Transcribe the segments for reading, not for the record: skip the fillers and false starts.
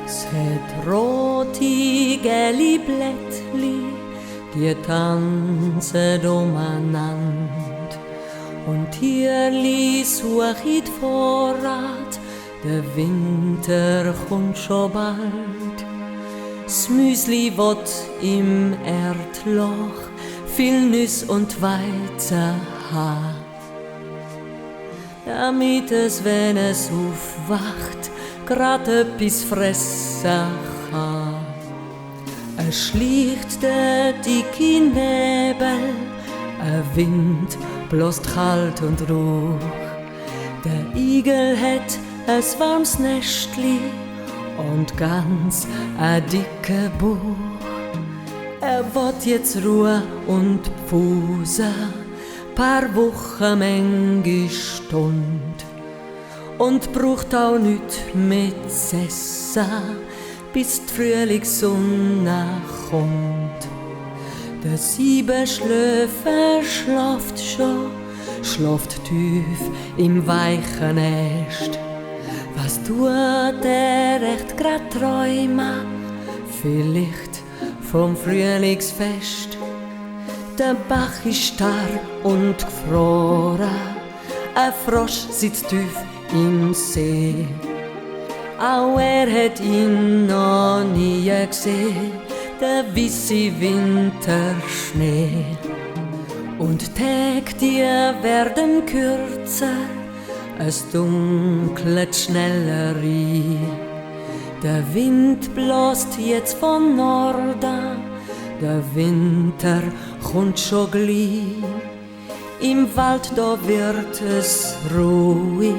Es hat rote, gelbe Blättli, die tanzen umeinander. Und Tierli suchen Vorrat, der Winter kommt schon bald. Das Müsli wird im Erdloch viel Nüsse und Weizen hat, damit es, wenn es aufwacht, grad etwas fressen kann. Es schleicht der dicke Nebel, ein Wind bläst kalt und ruhig. Der Igel hat ein warmes Nestli und ganz ein dicker Bauch. Er wird jetzt Ruhe und Pause, paar Wochen, manche Stund. Und braucht auch nicht mit Essen, bis die Frühlingssonne kommt. Der Siebenschläfer schlaft schon, schlaft tief im weichen Nest. Was tut er echt grad träumen? Vielleicht vom Frühlingsfest. Der Bach ist starr und gefroren, ein Frosch sitzt tief im See. Auch er hat ihn noch nie gesehen, der weisse Winterschnee. Und Tag, die werden kürzer, es dunkelt schneller rein. Der Wind bläst jetzt von Norden, der Winter kommt schon gleich. Im Wald da wird es ruhig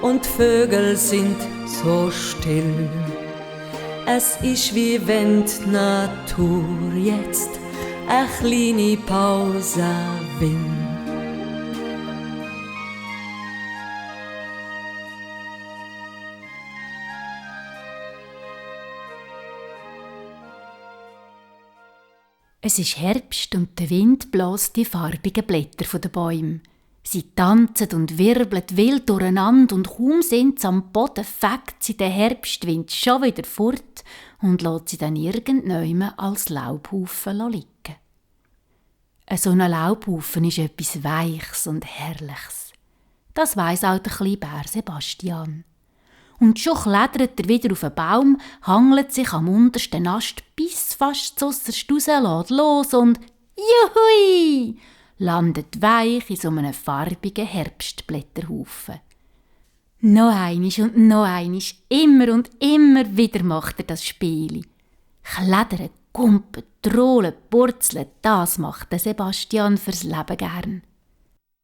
und die Vögel sind so still. Es ist wie wenn die Natur jetzt eine kleine Pause will. Es ist Herbst und der Wind bläst die farbigen Blätter der Bäume. Sie tanzen und wirbeln wild durcheinander und kaum sind sie am Boden, fegt sie den Herbstwind schon wieder fort und lässt sie dann irgendjemand als Laubhaufen liegen. So ein Laubhaufen ist etwas Weiches und Herrliches. Das weiss auch der kleine Bär Sebastian. Und schon klettert er wieder auf einen Baum, hangelt sich am untersten Ast bis fast zuerst raus, lässt los und juhui! Landet weich in so einem farbigen Herbstblätterhaufen. Noch einisch und noch einisch, immer und immer wieder macht er das Spiel. Klettern, kumpen, trollen, purzeln, das macht der Sebastian fürs Leben gern.